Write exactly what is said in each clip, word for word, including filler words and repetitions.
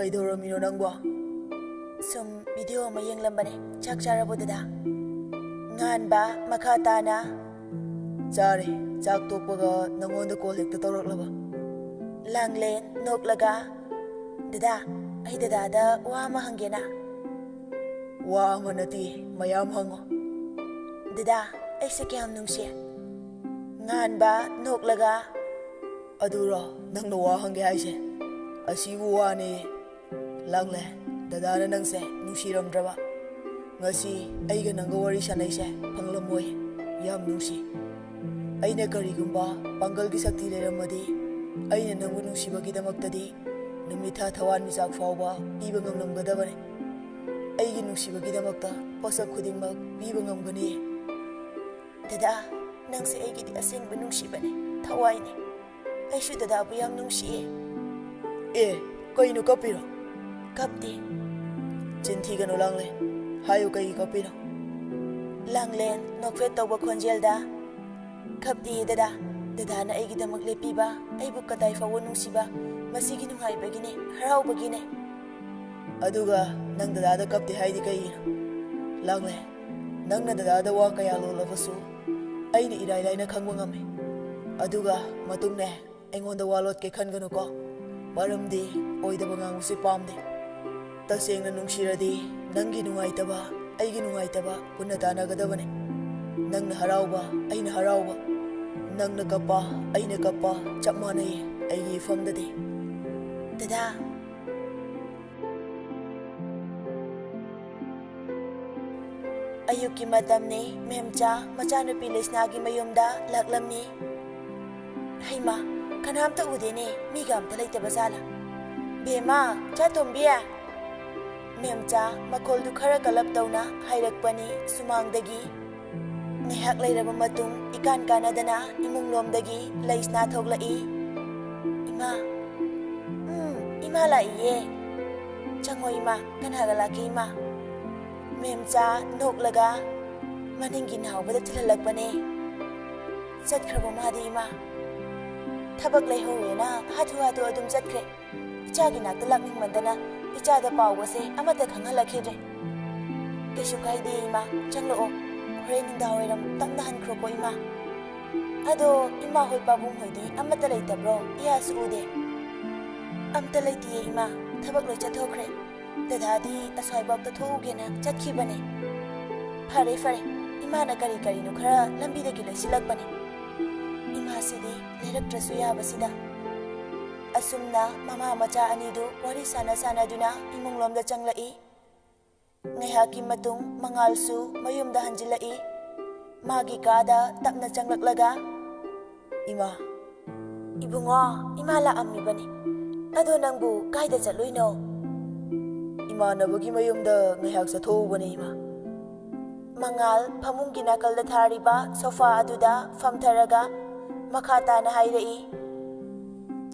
ꯀꯩꯗꯧꯔꯝꯃꯤꯅꯣ ꯅꯪꯕꯣ? ꯁꯨꯝ ꯚꯤꯗꯤꯑꯣ ꯑꯃ ꯌꯦꯡꯂꯝꯕꯅꯦ꯫ ꯆꯥꯛ ꯆꯥꯔꯕꯣ ꯗꯗꯥ? ꯉꯥꯟꯕ ꯃꯈꯥ ꯇꯥꯅ, "ꯆꯥꯔꯦ꯫ ꯆꯥꯛ ꯇꯣꯛꯄꯒ ꯅꯪꯉꯣꯟꯗ ꯀꯣꯜ ꯍꯦꯛꯇ ꯇꯧꯔꯛꯂꯕ?" ꯂꯥꯡꯂꯦꯟ ꯅꯣꯛꯂꯒ, "ꯗꯗꯥ, ꯑꯩ ꯗꯗꯥꯗ ꯋꯥ ꯑꯃ ꯍꯪꯒꯦꯅ?" "ꯋꯥ ꯑꯃ ꯅꯠꯇꯦ, ꯃꯌꯥꯝ ꯍꯪꯉꯣ꯫" "ꯗꯗꯥ, ꯑꯩꯁꯦ ꯀꯌꯥꯝ ꯅꯨꯡꯁꯤ?" ꯉꯥꯟꯕ ꯅꯣꯛꯂꯒ, "ꯑꯗꯨꯔꯣ ꯅꯪꯅ ꯋꯥ ꯍꯪꯒꯦ ꯍꯥꯏꯁꯦ? ꯑꯁꯤꯕꯨ ꯋꯥꯅꯦ꯫ ꯂꯥꯡꯂꯦ, ꯗꯗꯥꯅ ꯅꯪꯁꯦ ꯅꯨꯡꯁꯤꯔꯝꯗ꯭ꯔꯕ? ꯉꯁꯤ ꯑꯩꯒ ꯅꯪꯒ ꯋꯥꯔꯤ ꯁꯥꯟꯅꯩꯁꯦ ꯐꯪꯂꯝꯃꯣꯏ꯫ ꯌꯥꯝ ꯅꯨꯡꯁꯤ꯫ ꯑꯩꯅ ꯀꯔꯤꯒꯨꯝꯕ ꯄꯥꯡꯒꯜꯒꯤ ꯁꯛꯇꯤ ꯂꯩꯔꯝꯃꯗꯤ, ꯑꯩꯅ ꯅꯪꯕꯨ ꯅꯨꯡꯁꯤꯕꯒꯤꯗꯃꯛꯇꯗꯤ ꯅꯨꯃꯤꯠ ꯊꯥ ꯊꯋꯥꯟꯃꯤꯆꯥꯛ ꯐꯥꯎꯕ ꯄꯤꯕ ꯉꯝꯂꯝꯒꯗꯕꯅꯤ꯫ ꯑꯩꯒꯤ ꯅꯨꯡꯁꯤꯕꯒꯤꯗꯃꯛꯇ ꯄꯣꯠꯁꯛ ꯈꯨꯗꯤꯡꯃꯛ ꯄꯤꯕ ꯉꯝꯒꯅꯤ꯫" "ꯗꯗꯥ, ꯅꯪꯁꯦ ꯑꯩꯒꯤꯗꯤ ꯑꯁꯦꯡꯕ ꯅꯨꯡꯁꯤꯕꯅꯦ, ꯊꯋꯥꯏꯅꯦ꯫ ꯑꯩꯁꯨ ꯗꯗꯥꯕꯨ ꯌꯥꯝ ꯅꯨꯡꯁꯤꯌꯦ꯫" "ꯑꯦ, ꯀꯩꯅꯣ ꯀꯞꯄꯤꯔꯣ?" "ꯀꯞꯇꯦ꯫" "ꯆꯤꯟ ꯊꯤꯒꯅꯨ ꯂꯥꯡꯂꯦ, ꯍꯥꯏꯌꯨ ꯀꯩꯒꯤ ꯀꯞꯄꯤꯅꯣ?" ꯂꯥꯡꯂꯦꯟ ꯅꯣꯛꯐꯦꯠ ꯇꯧꯕ ꯈꯣꯟꯖꯦꯜꯗ, "ꯀꯞꯇꯤꯌꯦ ꯗꯗꯥ, ꯗꯗꯥꯅ ꯑꯩꯒꯤꯗꯃꯛ ꯂꯦꯞꯄꯤꯕ, ꯑꯩꯕꯨ ꯀꯗꯥꯏ ꯐꯥꯎꯕ ꯅꯨꯡꯁꯤꯕ, ꯃꯁꯤꯒꯤ ꯅꯨꯡꯉꯥꯏꯕꯒꯤꯅꯦ, ꯍꯔꯥꯎꯕꯒꯤꯅꯦ꯫" "ꯑꯗꯨꯒ ꯅꯪ ꯗꯗꯥꯗ ꯀꯞꯇꯦ ꯍꯥꯏꯗꯤ ꯀꯩꯒꯤꯅꯣ? ꯂꯥꯡꯂꯦ, ꯅꯪꯅ ꯗꯗꯥꯗ ꯋꯥ ꯀꯌꯥ ꯂꯣꯜꯂꯕꯁꯨ ꯑꯩꯅ ꯏꯔꯥꯏ ꯂꯥꯏꯅ ꯈꯪꯕ ꯉꯝꯃꯤ꯫ ꯑꯗꯨꯒ ꯃꯇꯨꯡꯅꯦ, ꯑꯩꯉꯣꯟꯗ ꯋꯥ ꯂꯣꯠꯀꯦ ꯈꯟꯒꯅꯨꯀꯣ, ꯃꯔꯝꯗꯤ ꯑꯣꯏꯗꯕ ꯉꯥꯡꯕꯁꯤ ꯄꯥꯝꯗꯦ꯫ ꯇꯁꯦꯡꯅ ꯅꯨꯡꯁꯤꯔꯗꯤ ꯅꯪꯒꯤ ꯅꯨꯡꯉꯥꯏꯇꯕ, ꯑꯩꯒꯤ ꯅꯨꯡꯉꯥꯏꯇꯕ ꯄꯨꯟꯅ ꯇꯥꯟꯅꯒꯗꯕꯅꯦ꯫ ꯅꯪꯅ ꯍꯔꯥꯎꯕ, ꯑꯩꯅ ꯍꯔꯥꯎꯕ꯫ ꯅꯪꯅ ꯀꯞꯄ, ꯑꯩꯅ ꯀꯞꯄ ꯆꯞ ꯃꯥꯟꯅꯩ ꯑꯩꯒꯤ ꯏꯐꯝꯗꯗꯤ꯫" "ꯗꯗꯥ꯫" ꯑꯌꯨꯛꯀꯤ ꯃꯇꯝꯅꯤ꯫ ꯃꯦꯝꯆꯥ ꯃꯆꯥꯅꯨꯄꯤ ꯂꯩꯁꯅꯥꯒꯤ ꯃꯌꯨꯝꯗ ꯂꯥꯛꯂꯝꯃꯤ꯫ "ꯍꯩꯃꯥ, ꯀꯅꯥꯝꯇ ꯎꯗꯦꯅꯦ, ꯃꯤꯒ ꯑꯝꯇ ꯂꯩꯇꯕ ꯖꯥꯠꯂꯥ? ꯕꯦꯝꯃ, ꯆꯥ ꯊꯣꯝꯕꯤ!" ꯃꯦꯝꯆꯥ ꯃꯈꯣꯜꯗꯨ ꯈꯔ ꯀꯜꯂꯞ ꯇꯧꯅ ꯍꯥꯏꯔꯛꯄꯅꯤ ꯁꯨꯃꯥꯡꯗꯒꯤ꯫ ꯉꯥꯏꯍꯥꯛ ꯂꯩꯔꯕ ꯃꯇꯨꯡ, ꯏꯀꯥꯟ ꯀꯥꯟꯅꯗꯅ ꯏꯃꯨꯡꯂꯣꯝꯗꯒꯤ ꯂꯩꯁꯅꯥ ꯊꯣꯛꯂꯛꯏ꯫ "ꯏꯃꯥ꯫" "ꯎꯝ, ꯏꯃꯥ ꯂꯥꯛꯏꯌꯦ꯫" "ꯆꯪꯉꯣ ꯏꯃꯥ, ꯀꯅꯥꯒ ꯂꯥꯛꯀꯦ ꯏꯃꯥ?" ꯃꯦꯝꯆꯥ ꯅꯣꯛꯂꯒ ꯃꯅꯤꯡꯒꯤ ꯅꯥꯎꯕꯗ ꯊꯤꯜꯍꯜꯂꯛꯄꯅꯦ꯫ "ꯆꯠꯈ꯭ꯔꯕꯣ ꯃꯥꯗꯤ ꯏꯃꯥ?" ꯊꯕꯛ ꯂꯩꯍꯧꯋꯦꯅ ꯍꯥꯊꯨ ꯍꯥꯊꯨ ꯑꯗꯨꯝ ꯆꯠꯈ꯭ꯔꯦ꯫ ꯏꯆꯥꯒꯤ ꯅꯥꯛꯇ ꯂꯥꯛꯅꯤꯡꯃꯟꯗꯅ ꯏꯆꯥꯗ ꯄꯥꯎꯒꯁꯦ ꯑꯃꯠꯇ ꯈꯪꯍꯜꯂꯛꯈꯤꯗ꯭ꯔꯦ꯫ "ꯀꯩꯁꯨ ꯀꯥꯏꯗꯦ ꯏꯃꯥ, ꯆꯪꯂꯛꯑꯣ, ꯍꯣꯔꯦꯟ ꯅꯨꯡꯗꯥꯡꯋꯥꯏꯔꯝ ꯇꯞꯅ ꯍꯟꯈ꯭ꯔꯣꯀꯣ ꯏꯃꯥ꯫ ꯑꯗꯣ ꯏꯃꯥ ꯍꯣꯏ ꯄꯥꯕꯨꯡ ꯍꯣꯏꯗꯤ ꯑꯃꯠꯇ ꯂꯩꯇꯕ꯭ꯔꯣ? ꯏꯌꯥꯁꯨ ꯎꯗꯦ꯫" "ꯑꯝꯇ ꯂꯩꯇꯤꯌꯦ ꯏꯃꯥ, ꯊꯕꯛ ꯂꯣꯏ ꯆꯠꯊꯣꯛꯈ꯭ꯔꯦ꯫ ꯗꯗꯥꯗꯤ ꯑꯁ꯭ꯋꯥꯏꯐꯥꯎꯇ ꯊꯣꯛꯎꯒꯦꯅ ꯆꯠꯈꯤꯕꯅꯦ꯫" "ꯐꯔꯦ ꯐꯔꯦ, ꯏꯃꯥꯅ ꯀꯔꯤ ꯀꯔꯤꯅꯣ ꯈꯔ ꯂꯝꯕꯤꯗꯒꯤ ꯂꯩꯁꯤꯜꯂꯛꯄꯅꯦ꯫" ꯏꯃꯥꯁꯤꯗꯤ ꯂꯩꯔꯛꯇ꯭ꯔꯁꯨ ꯌꯥꯕꯁꯤꯗ꯫ ꯑꯁꯨꯝꯅ ꯃꯃꯥ ꯃꯆꯥ ꯑꯅꯤꯗꯨ ꯋꯥꯔꯤ ꯁꯥꯟꯅ ꯁꯥꯟꯅꯗꯨꯅ ꯏꯃꯨꯡꯂꯣꯝꯗ ꯆꯪꯂꯛꯏ꯫ ꯉꯥꯏꯍꯥꯛꯀꯤ ꯃꯇꯨꯡ ꯃꯉꯥꯜꯁꯨ ꯃꯌꯨꯝꯗ ꯍꯟꯖꯤꯜꯂꯛꯏ꯫ ꯃꯥꯒꯤ ꯀꯥꯗ ꯇꯞꯅ ꯆꯪꯂꯛꯂꯒ, "ꯏꯃꯥ꯫" "ꯏꯕꯨꯡꯉꯣ, ꯏꯃꯥ ꯂꯥꯛꯑꯝꯃꯤꯕꯅꯤ꯫ ꯑꯗꯣ ꯅꯪꯕꯨ ꯀꯥꯏꯗ ꯆꯠꯂꯨꯏꯅꯣ?" "ꯏꯃꯥꯟꯅꯕꯒꯤ ꯃꯌꯨꯝꯗ ꯉꯥꯏꯍꯥꯛ ꯆꯠꯊꯣꯛꯎꯕꯅꯦ ꯏꯃꯥ꯫" ꯃꯉꯥꯜ ꯐꯃꯨꯡꯒꯤ ꯅꯥꯀꯜꯗ ꯊꯥꯔꯤꯕ ꯁꯣꯐꯥ ꯑꯗꯨꯗ ꯐꯝꯊꯔꯒ ꯃꯈꯥ ꯇꯥꯅ ꯍꯥꯏꯔꯛꯏ,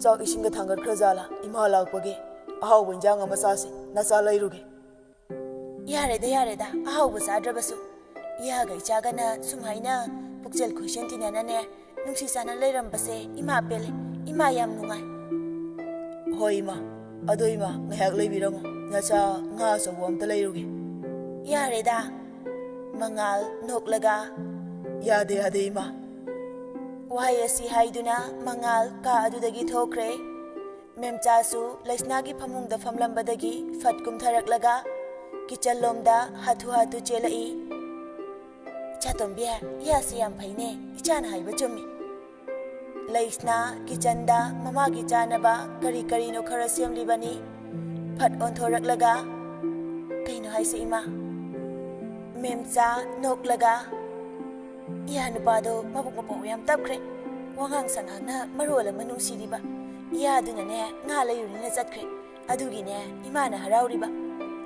"ꯆꯥꯛ ꯏꯁꯤꯡꯒ ꯊꯥꯡꯒꯠꯈ꯭ꯔꯖꯥꯠꯂꯥ? ꯏꯃꯥ ꯂꯥꯛꯄꯒꯤ ꯑꯍꯥꯎꯕ ꯏꯟꯖꯥꯡ ꯑꯃ ꯆꯥꯁꯤ, ꯅꯆꯥ ꯂꯩꯔꯨꯒꯦ꯫" "ꯌꯥꯔꯦꯗ, ꯌꯥꯔꯦꯗ, ꯑꯍꯥꯎꯕ ꯆꯥꯗ꯭ꯔꯕꯁꯨ꯫ ꯏꯌꯥꯒ ꯏꯆꯥꯒꯅ ꯁꯨꯃꯥꯏꯅ ꯄꯨꯛꯆꯦꯜ ꯈꯣꯏꯁꯦꯟ ꯇꯤꯟꯅꯅꯅꯦ, ꯅꯨꯡꯁꯤ ꯆꯥꯟꯅ ꯂꯩꯔꯝꯕꯁꯦ ꯏꯃꯥ ꯄꯦꯜꯂꯦ, ꯏꯃꯥ ꯌꯥꯝ ꯅꯨꯡꯉꯥꯏ꯫" "ꯍꯣꯏ ꯏꯃꯥ, ꯑꯗꯣ ꯏꯃꯥ, ꯉꯥꯏꯍꯥꯛ ꯂꯩꯕꯤꯔꯝꯃꯣ, ꯅꯆꯥ ꯉꯥ ꯑꯆꯧꯕ ꯑꯝꯇ ꯂꯩꯔꯨꯒꯦ꯫" "ꯌꯥꯔꯦꯗ꯫" ꯃꯉꯥꯜ ꯅꯣꯛꯂꯒ, "ꯌꯥꯗꯦ, ꯌꯥꯗꯦ ꯏꯃꯥ꯫" ꯋꯥꯍꯩ ꯑꯁꯤ ꯍꯥꯏꯗꯨꯅ ꯃꯉꯥꯜ ꯀꯥ ꯑꯗꯨꯗꯒꯤ ꯊꯣꯛꯈ꯭ꯔꯦ꯫ ꯃꯦꯝꯆꯥꯁꯨ ꯂꯩꯁꯅꯥꯒꯤ ꯐꯃꯨꯡꯗ ꯐꯝꯂꯝꯕꯗꯒꯤ ꯐꯠ ꯀꯨꯝꯊꯔꯛꯂꯒ ꯀꯤꯆꯟꯂꯣꯝꯗ ꯍꯥꯊꯨ ꯍꯥꯊꯨ ꯆꯦꯜꯂꯛꯏ꯫ "ꯆꯥꯇꯣꯝꯕꯤ, ꯏꯌꯥꯁꯤ ꯌꯥꯝ ꯐꯩꯅꯦ, ꯏꯆꯥꯅ ꯍꯥꯏꯕ ꯆꯨꯝꯃꯤ꯫" ꯂꯩꯁꯅꯥ ꯀꯤꯆꯟꯗ ꯃꯃꯥꯒꯤ ꯆꯥꯅꯕ ꯀꯔꯤ ꯀꯔꯤꯅꯣ ꯈꯔ ꯁꯦꯝꯂꯤꯕꯅꯤ꯫ ꯐꯠ ꯑꯣꯟꯊꯣꯔꯛꯂꯒ, "ꯀꯩꯅꯣ ꯍꯥꯏꯁꯦ ꯏꯃꯥ?" ꯃꯦꯝꯆꯥ ꯅꯣꯛꯂꯒ, "ꯏꯌꯥ ꯅꯨꯄꯥꯗꯣ ꯃꯕꯨꯛ ꯃꯄꯥꯎ ꯌꯥꯝ ꯇꯞꯈ꯭ꯔꯦ꯫ ꯋꯥꯉꯥꯡ ꯁꯉꯥꯡꯅ ꯃꯔꯣꯜ ꯑꯃ ꯅꯨꯡꯁꯤꯔꯤꯕ꯫ ꯏꯌꯥꯗꯨꯅꯅꯦ ꯉꯥ ꯂꯩꯔꯨꯅꯤꯅ ꯆꯠꯈ꯭ꯔꯦ꯫ ꯑꯗꯨꯒꯤꯅꯦ ꯏꯃꯥꯅ ꯍꯔꯥꯎꯔꯤꯕ꯫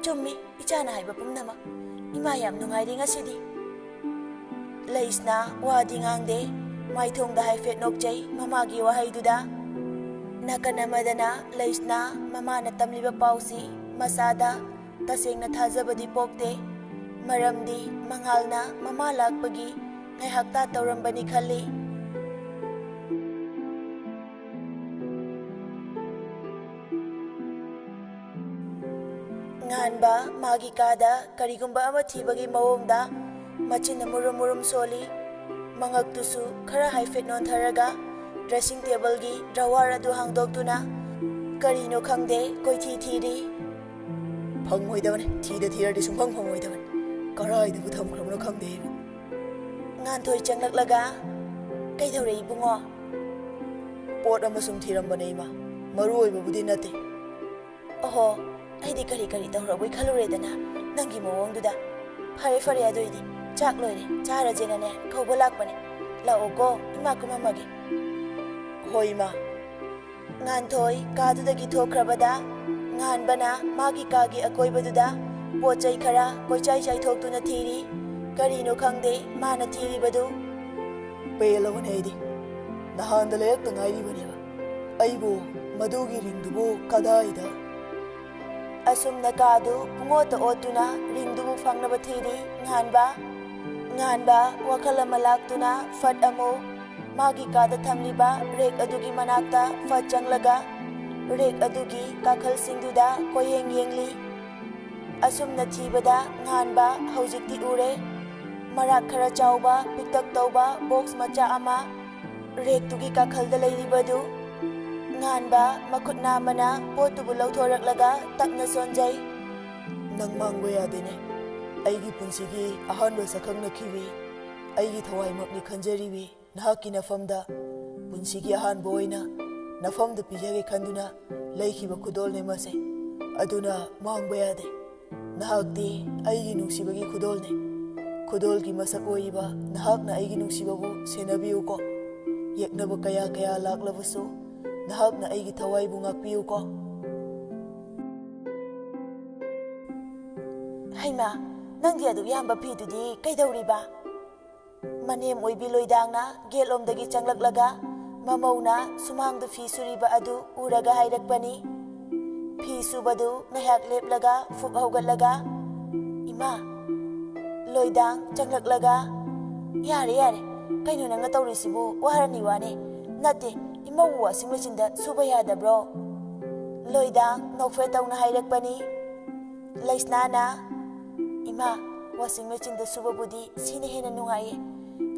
ꯆꯨꯝꯃꯤ ꯏꯆꯥꯅ ꯍꯥꯏꯕ ꯄꯨꯝꯅꯃꯛ꯫ ꯏꯃꯥ ꯌꯥꯝ ꯅꯨꯡꯉꯥꯏꯔꯦ ꯉꯁꯤꯗꯤ꯫" ꯂꯩꯁꯅꯥ ꯋꯥꯗꯤ ꯉꯥꯡꯗꯦ꯫ ꯃꯥꯏꯊꯣꯡꯗ ꯍꯥꯏꯐꯦꯠ ꯅꯣꯛꯆꯩ ꯃꯃꯥꯒꯤ ꯋꯥꯍꯩꯗꯨꯗ꯫ ꯅꯥꯀꯟ ꯑꯃꯗꯅ ꯂꯩꯁꯅꯥ ꯃꯃꯥꯅ ꯇꯝꯂꯤꯕ ꯄꯥꯎꯁꯤ ꯃꯆꯥꯗ ꯇꯁꯦꯡꯅ ꯊꯥꯖꯕꯗꯤ ꯄꯣꯛꯇꯦ꯫ ꯃꯔꯝꯗꯤ ꯃꯉꯥꯜꯅ ꯃꯃꯥ ꯂꯥꯛꯄꯒꯤ ꯉꯥꯏꯍꯥꯛꯇ ꯇꯧꯔꯝꯕꯅꯤ ꯈꯜꯂꯤ꯫ ꯕ ꯃꯥꯒꯤ ꯀꯥꯗ ꯀꯔꯤꯒꯨꯝꯕ ꯑꯃ ꯊꯤꯕꯒꯤ ꯃꯑꯣꯡꯗ ꯃꯆꯤꯟꯅ ꯃꯨꯔꯨꯝ ꯃꯨꯔꯨꯝ ꯁꯣꯜꯂꯤ꯫ ꯃꯉꯛꯇꯨꯁꯨ ꯈꯔ ꯍꯥꯏꯐꯦꯠ ꯅꯣꯟꯊꯔꯒ dressing table ꯒꯤ drawer ꯑꯗꯨ ꯍꯥꯡꯗꯣꯛꯇꯨꯅ ꯀꯔꯤꯅꯣ ꯈꯪꯗꯦ ꯀꯣꯏꯊꯤ ꯊꯤꯔꯤ꯫ ꯐꯪꯉꯣꯏꯗꯕꯅꯤ, ꯊꯤꯗ ꯊꯤꯔꯗꯤ ꯁꯨꯡꯐꯪ ꯐꯪꯉꯣꯏꯗꯕꯅꯤ꯫ ꯀꯔꯥꯏꯗꯕꯨ ꯊꯝꯈ꯭ꯔꯕꯅꯣ ꯈꯪꯗꯦ ꯑꯩꯕꯨ꯫ ꯉꯥꯟꯊꯣꯏ ꯆꯪꯂꯛꯂꯒ, "ꯀꯩꯗꯧꯔꯦ ꯏꯕꯨꯡꯉꯣ?" "ꯄꯣꯠ ꯑꯃ ꯁꯨꯝ ꯊꯤꯔꯝꯕꯅꯦ ꯏꯃꯥ, ꯃꯔꯨ ꯑꯣꯏꯕꯕꯨꯗꯤ ꯅꯠꯇꯦ꯫" "ꯑꯣꯍꯣ, ꯑꯩꯗꯤ ꯀꯔꯤ ꯀꯔꯤ ꯇꯧꯔꯕꯣꯏ ꯈꯜꯂꯨꯔꯦꯗꯅ ꯅꯪꯒꯤ ꯃꯑꯣꯡꯗꯨꯗ꯫ ꯐꯔꯦ ꯐꯔꯦ, ꯑꯗꯨꯏꯗꯤ ꯆꯥꯛ ꯂꯣꯏꯔꯦ, ꯆꯥꯔꯁꯦꯅꯅꯦ ꯀꯧꯕ ꯂꯥꯛꯄꯅꯦ꯫ ꯂꯥꯛꯑꯣꯀꯣ, ꯏꯃꯥ ꯀꯨꯝꯃꯝꯃꯒꯦ꯫" "ꯍꯣꯏ ꯏꯃꯥ꯫" ꯉꯥꯟꯊꯣꯏ ꯀꯥꯗꯨꯗꯒꯤ ꯊꯣꯛꯈ꯭ꯔꯕꯗ ꯉꯥꯟꯕꯅ ꯃꯥꯒꯤ ꯀꯥꯒꯤ ꯑꯀꯣꯏꯕꯗꯨꯗ ꯄꯣꯠ ꯆꯩ ꯈꯔ ꯀꯣꯏꯆꯥꯏ ꯆꯥꯏꯊꯣꯛꯇꯨꯅ ꯊꯤꯔꯤ꯫ ꯀꯔꯤꯅꯣ ꯈꯪꯗꯦ ꯃꯥꯅ ꯊꯤꯔꯤꯕꯗꯨ꯫ "ꯄꯦꯜꯂꯕꯅꯦ ꯑꯩꯗꯤ꯫ ꯅꯍꯥꯟꯗ ꯂꯩꯔꯛꯇ ꯉꯥꯏꯔꯤꯕꯅꯦꯕ꯫ ꯑꯩꯕꯨ ꯃꯗꯨꯒꯤ ꯔꯤꯡꯗꯨꯕꯨ ꯀꯗꯥꯏꯗ?" ꯑꯁꯨꯝꯅ ꯀꯥꯗꯨ ꯄꯨꯡꯑꯣꯠꯇ ꯑꯣꯠꯇꯨꯅ ꯔꯤꯡꯗꯨꯕꯨ ꯐꯪꯅꯕ ꯊꯤꯔꯤ ꯉꯥꯟꯕ꯫ ꯉꯥꯟꯕ ꯋꯥꯈꯜ ꯑꯃ ꯂꯥꯛꯇꯨꯅ ꯐꯠ ꯑꯃꯨꯛ ꯃꯥꯒꯤ ꯀꯥꯗ ꯊꯝꯂꯤꯕ ꯔꯦꯛ ꯑꯗꯨꯒꯤ ꯃꯅꯥꯛꯇ ꯐꯠ ꯆꯪꯂꯒ ꯔꯦꯛ ꯑꯗꯨꯒꯤ ꯀꯥꯈꯜꯁꯤꯡꯗꯨꯗ ꯀꯣꯏꯌꯦꯡ ꯌꯦꯡꯂꯤ꯫ ꯑꯁꯨꯝꯅ ꯊꯤꯕꯗ ꯉꯥꯟꯕ ꯍꯧꯖꯤꯛꯇꯤ ꯎꯔꯦ꯫ ꯃꯔꯥꯛ ꯈꯔ ꯆꯥꯎꯕ ꯄꯤꯛꯇꯛ ꯇꯧꯕ ꯕꯣꯛꯁ ꯃꯆꯥ ꯑꯃ ꯔꯦꯛꯇꯨꯒꯤ ꯀꯥꯈꯜꯗ ꯂꯩꯔꯤꯕꯗꯨ꯫ ꯉꯥꯟꯕ ꯃꯈꯨꯠ ꯅꯥꯝꯃꯅ ꯄꯣꯠꯇꯨꯕꯨ ꯂꯧꯊꯣꯔꯛꯂꯒ ꯇꯞꯅ ꯁꯣꯟꯖꯩ꯫ "ꯅꯪ ꯃꯥꯡꯕ ꯌꯥꯗꯦꯅꯦ꯫ ꯑꯩꯒꯤ ꯄꯨꯟꯁꯤꯒꯤ ꯑꯍꯥꯟꯕ ꯁꯛꯈꯪꯅꯈꯤꯕꯤ, ꯑꯩꯒꯤ ꯊꯋꯥꯏꯃꯛꯅꯤ ꯈꯟꯖꯔꯤꯕꯤ ꯅꯍꯥꯛꯀꯤ ꯅꯐꯝꯗ ꯄꯨꯟꯁꯤꯒꯤ ꯑꯍꯥꯟꯕ ꯑꯣꯏꯅ ꯅꯐꯝꯗ ꯄꯤꯖꯒꯦ ꯈꯟꯗꯨꯅ ꯂꯩꯈꯤꯕ ꯈꯨꯗꯣꯜꯅꯦ ꯃꯁꯦ꯫ ꯑꯗꯨꯅ ꯃꯥꯡꯕ ꯌꯥꯗꯦ꯫ ꯅꯍꯥꯛꯇꯤ ꯑꯩꯒꯤ ꯅꯨꯡꯁꯤꯕꯒꯤ ꯈꯨꯗꯣꯜꯅꯦ꯫ ꯈꯨꯗꯣꯜꯒꯤ ꯃꯁꯛ ꯑꯣꯏꯔꯤꯕ ꯅꯍꯥꯛꯅ ꯑꯩꯒꯤ ꯅꯨꯡꯁꯤꯕꯕꯨ ꯁꯦꯟꯅꯕꯤꯌꯨꯀꯣ꯫ ꯌꯦꯛꯅꯕ ꯀꯌꯥ ꯀꯌꯥ ꯂꯥꯛꯂꯕꯁꯨ ꯅꯍꯥꯛꯅ ꯑꯩꯒꯤ ꯊꯋꯥꯏꯕꯨ ꯉꯥꯛꯄꯤꯌꯨꯀꯣ꯫" "ꯍꯩꯃꯥ, ꯅꯪꯒꯤ ꯑꯗꯨꯛ ꯌꯥꯝꯕ ꯐꯤꯗꯨꯗꯤ ꯀꯩꯗꯧꯔꯤꯕ?" ꯃꯅꯦꯝ ꯑꯣꯏꯕꯤ ꯂꯣꯏꯗꯥꯡꯅ ꯒꯦꯠꯂꯣꯝꯗꯒꯤ ꯆꯪꯂꯛꯂꯒ ꯃꯃꯧꯅ ꯁꯨꯃꯥꯡꯗ ꯐꯤ ꯁꯨꯔꯤꯕ ꯑꯗꯨ ꯎꯔꯒ ꯍꯥꯏꯔꯛꯄꯅꯤ꯫ ꯐꯤ ꯁꯨꯕꯗꯨ ꯉꯥꯏꯍꯥꯛ ꯂꯦꯞꯂꯒ ꯐꯨꯛ ꯍꯧꯒꯠꯂꯒ, "ꯏꯃꯥ!" ꯂꯣꯏꯗꯥꯡ ꯆꯪꯂꯛꯂꯒ, "ꯌꯥꯔꯦ, ꯌꯥꯔꯦ, ꯀꯩꯅꯣ ꯅꯪꯅ ꯇꯧꯔꯤꯁꯤꯕꯨ? ꯋꯥꯔꯅꯤ, ꯋꯥꯅꯤ꯫ ꯅꯠꯇꯦ, ꯏꯃꯧꯕꯨ washing machine ꯗ ꯁꯨꯕ ꯌꯥꯗꯕ꯭ꯔꯣ?" ꯂꯣꯏꯗꯥꯡ ꯅꯣꯛꯐꯦꯠ ꯇꯧꯅ ꯍꯥꯏꯔꯛꯄꯅꯤ꯫ ꯂꯩꯁꯅꯥꯅ, "ꯏꯃꯥ, washing machineꯗ ꯁꯨꯕꯕꯨꯗꯤ ꯁꯤꯅ ꯍꯦꯟꯅ ꯅꯨꯡꯉꯥꯏꯌꯦ꯫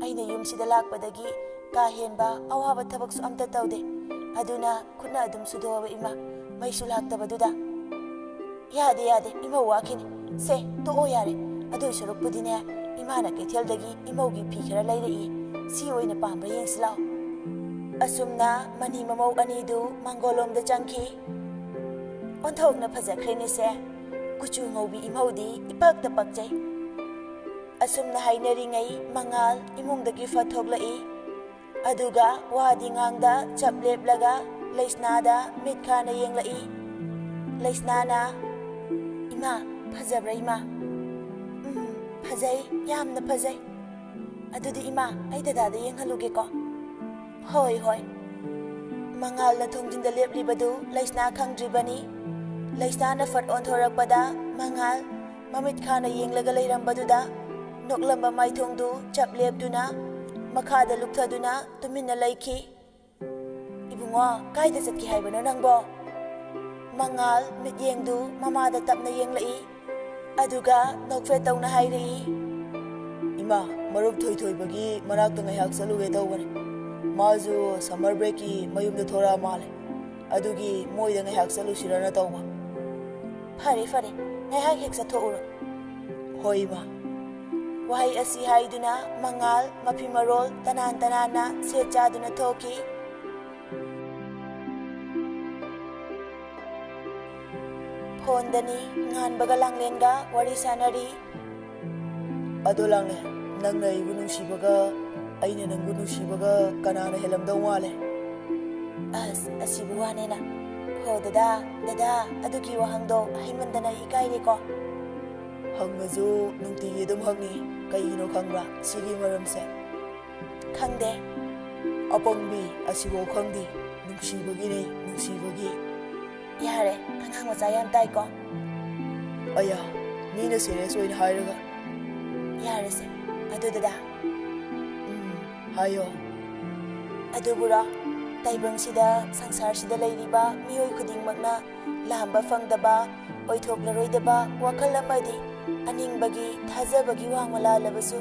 ꯑꯩꯅ ꯌꯨꯝꯁꯤꯗ ꯂꯥꯛꯄꯗꯒꯤ ꯀꯥ ꯍꯦꯟꯕ ꯑꯋꯥꯕ ꯊꯕꯛꯁꯨ ꯑꯝꯇ ꯇꯧꯗꯦ꯫ ꯑꯗꯨꯅ ꯈꯨꯠꯅ ꯑꯗꯨꯝ ꯁꯨꯗꯣꯛꯑꯕ ꯏꯃꯥ, ꯃꯩꯁꯨ ꯂꯥꯛꯇꯕꯗꯨꯗ꯫" "ꯌꯥꯗꯦ, ꯌꯥꯗꯦ, ꯏꯃꯧ ꯋꯥꯈꯤꯅꯤ꯫ ꯁꯦ, ꯇꯣꯛꯑꯣ ꯌꯥꯔꯦ꯫ ꯑꯗꯨꯏ ꯁꯔꯨꯛꯄꯨꯗꯤꯅꯦ, ꯏꯃꯥꯅ ꯀꯩꯊꯦꯜꯗꯒꯤ ꯏꯃꯧꯒꯤ ꯐꯤ ꯈꯔ ꯂꯩꯔꯛꯏ꯫ ꯁꯤ ꯑꯣꯏꯅ ꯄꯥꯝꯕ꯭ꯔꯥ ꯌꯦꯡꯁꯤ ꯂꯥꯎ꯫" ꯑꯁꯨꯝꯅ ꯃꯅꯤ ꯃꯃꯧ ꯑꯅꯤꯗꯨ ꯃꯪꯒꯣꯜꯂꯣꯝꯗ ꯆꯪꯈꯤ꯫ "ꯑꯣꯟꯊꯣꯛꯅ ꯐꯖꯈ꯭ꯔꯦꯅꯦꯁꯦ꯫ ꯀꯨꯆꯨ ꯉꯧꯕꯤ ꯏꯃꯧꯗꯤ ꯏꯄꯛꯇ ꯄꯛꯆꯩ꯫" ꯑꯁꯨꯝꯅ ꯍꯥꯏꯅꯔꯤꯉꯩ ꯃꯉꯥꯜ ꯏꯃꯨꯡꯗꯒꯤ ꯐꯠ ꯊꯣꯛꯂꯛꯏ꯫ ꯑꯗꯨꯒ ꯋꯥꯗꯤ ꯉꯥꯡꯗ ꯆꯞ ꯂꯦꯞꯂꯒ ꯂꯩꯁꯅꯥꯗ ꯃꯤꯠ ꯈꯥꯅ ꯌꯦꯡꯂꯛꯏ꯫ ꯂꯩꯁꯅꯥꯅ, "ꯏꯃꯥ, ꯐꯖꯕ꯭ꯔꯥ ꯏꯃꯥ?" "ꯎꯝ, ꯐꯖꯩ, ꯌꯥꯝꯅ ꯐꯖꯩ꯫" "ꯑꯗꯨꯗꯤ ꯏꯃꯥ, ꯑꯩ ꯗꯗꯥꯗ ꯌꯦꯡꯍꯜꯂꯨꯒꯦꯀꯣ꯫" "ꯍꯣꯏ, ꯍꯣꯏ꯫" ꯃꯉꯥꯜꯅ ꯊꯣꯡꯖꯤꯟꯗ ꯂꯦꯞꯂꯤꯕꯗꯨ ꯂꯩꯁꯅꯥ ꯈꯪꯗ꯭ꯔꯤꯕꯅꯤ꯫ ꯂꯩꯁꯅꯥꯅ ꯐꯠ ꯑꯣꯟꯊꯣꯔꯛꯄꯗ ꯃꯉꯥꯜ ꯃꯃꯤꯠ ꯈꯥꯅ ꯌꯦꯡꯂꯒ ꯂꯩꯔꯝꯕꯗꯨꯗ ꯅꯣꯛꯂꯝꯕ ꯃꯥꯏꯊꯣꯡꯗꯨ ꯆꯞ ꯂꯦꯞꯇꯨꯅ ꯃꯈꯥꯗ ꯂꯨꯞꯊꯗꯨꯅ ꯇꯨꯃꯤꯟꯅ ꯂꯩꯈꯤ꯫ "ꯏꯕꯨꯡꯉꯣ, ꯀꯥꯏꯗ ꯆꯠꯀꯦ ꯍꯥꯏꯕꯅꯣ ꯅꯪꯕꯣ?" ꯃꯉꯥꯜ ꯃꯤꯠꯌꯦꯡꯗꯨ ꯃꯃꯥꯗ ꯇꯞꯅ ꯌꯦꯡꯂꯛꯏ꯫ ꯑꯗꯨꯒ ꯅꯣꯛꯐꯦꯠ ꯇꯧꯅ ꯍꯥꯏꯔꯛꯏ꯫ "ꯏꯃꯥ, ꯃꯔꯨꯞ ꯊꯣꯏꯊꯣꯏꯕꯒꯤ ꯃꯅꯥꯛꯇ ꯉꯥꯏꯍꯥꯛ ꯆꯠꯂꯨꯒꯦ ꯇꯧꯕꯅꯦ꯫ ꯃꯥꯁꯨ summer breakꯀꯤ ꯃꯌꯨꯝꯗ ꯊꯣꯔꯛꯑ ꯃꯥꯜꯂꯦ꯫ ꯑꯗꯨꯒꯤ ꯃꯣꯏꯗ ꯉꯥꯏꯍꯥꯛ ꯆꯠꯂꯨꯁꯤꯔꯅ ꯇꯧꯕ꯫" "ꯐꯔꯦ, ꯐꯔꯦ, ꯉꯥꯏꯍꯥꯛ ꯍꯦꯛ ꯆꯠꯊꯣꯛꯎꯔꯣ꯫" "ꯍꯣꯏ, ꯏꯃꯥ꯫" ꯋꯥꯍꯩ ꯑꯁꯤ ꯍꯥꯏꯗꯨꯅ ꯃꯉꯥꯜ ꯃꯐꯤ ꯃꯔꯣꯜ ꯇꯅꯥꯟ ꯇꯅꯥꯟꯅ ꯁꯦꯠ ꯆꯥꯗꯨꯅ ꯊꯣꯛꯈꯤ꯫ ꯐꯣꯟꯗꯅꯤ ꯉꯥꯟꯕꯒ ꯂꯥꯡꯂꯦꯟꯒ ꯋꯥꯔꯤ ꯁꯥꯟꯅꯔꯤ꯫ "ꯑꯗꯣ ꯂꯥꯡꯂꯦꯟ, ꯅꯪꯅ ꯑꯩꯕꯨ ꯅꯨꯡꯁꯤꯕꯒ ꯑꯩꯅ ꯅꯪꯕꯨ ꯅꯨꯡꯁꯤꯕꯒ ꯀꯅꯥꯅ ꯍꯦꯜꯂꯝꯗꯧ ꯃꯥꯜꯂꯦ?" "ꯑꯁ, ꯑꯁꯤꯕꯨ ꯋꯥꯅꯦꯅ꯫ ꯍꯣ ꯗꯗꯥ, ꯗꯗꯥ, ꯑꯗꯨꯒꯤ ꯋꯥꯍꯪꯗꯣ ꯍꯩꯃꯟꯗꯅ ꯑꯩ ꯏꯀꯥꯏꯔꯦꯀꯣ꯫" "ꯍꯪꯉꯁꯨ ꯅꯨꯡꯇꯤꯒꯤ ꯑꯗꯨꯝ ꯍꯪꯉꯤ꯫ ꯀꯩꯒꯤꯅꯣ ꯈꯪꯕ꯭ꯔꯥ ꯁꯤꯒꯤ ꯃꯔꯝꯁꯦ?" "ꯈꯪꯗꯦ꯫" "ꯑꯄꯪꯕꯤ, ꯑꯁꯤꯐꯥꯎ ꯈꯪꯗꯦ꯫ ꯅꯨꯡꯁꯤꯕꯒꯤꯅꯦ, ꯅꯨꯡꯁꯤꯕꯒꯤ꯫" "ꯌꯥꯔꯦ, ꯑꯉꯥꯡ ꯃꯆꯥ ꯌꯥꯝ ꯇꯥꯏꯀꯣ꯫" "ꯑꯌꯥ, ꯃꯤꯅ serious ꯑꯣꯏꯅ ꯍꯥꯏꯔꯒ꯫" "ꯌꯥꯔꯦꯁꯦ, ꯑꯗꯨ ꯗꯗꯥ꯫" "ꯎꯝ, ꯍꯥꯏꯌꯣ꯫" "ꯑꯗꯨꯕꯨꯔꯣ, ꯇꯥꯏꯕꯪꯁꯤꯗ, ꯁꯪꯁꯥꯔꯁꯤꯗ ꯂꯩꯔꯤꯕ ꯃꯤꯑꯣꯏ ꯈꯨꯗꯤꯡꯃꯛꯅ ꯂꯥꯝꯕ ꯐꯪꯗꯕ, ꯑꯣꯏꯊꯣꯛꯂꯔꯣꯏꯗꯕ ꯋꯥꯈꯜ ꯑꯃꯗꯤ ꯑꯅꯤꯡꯕꯒꯤ ꯊꯥꯖꯕꯒꯤ ꯋꯥꯡꯃ ꯂꯥꯜꯂꯕꯁꯨ,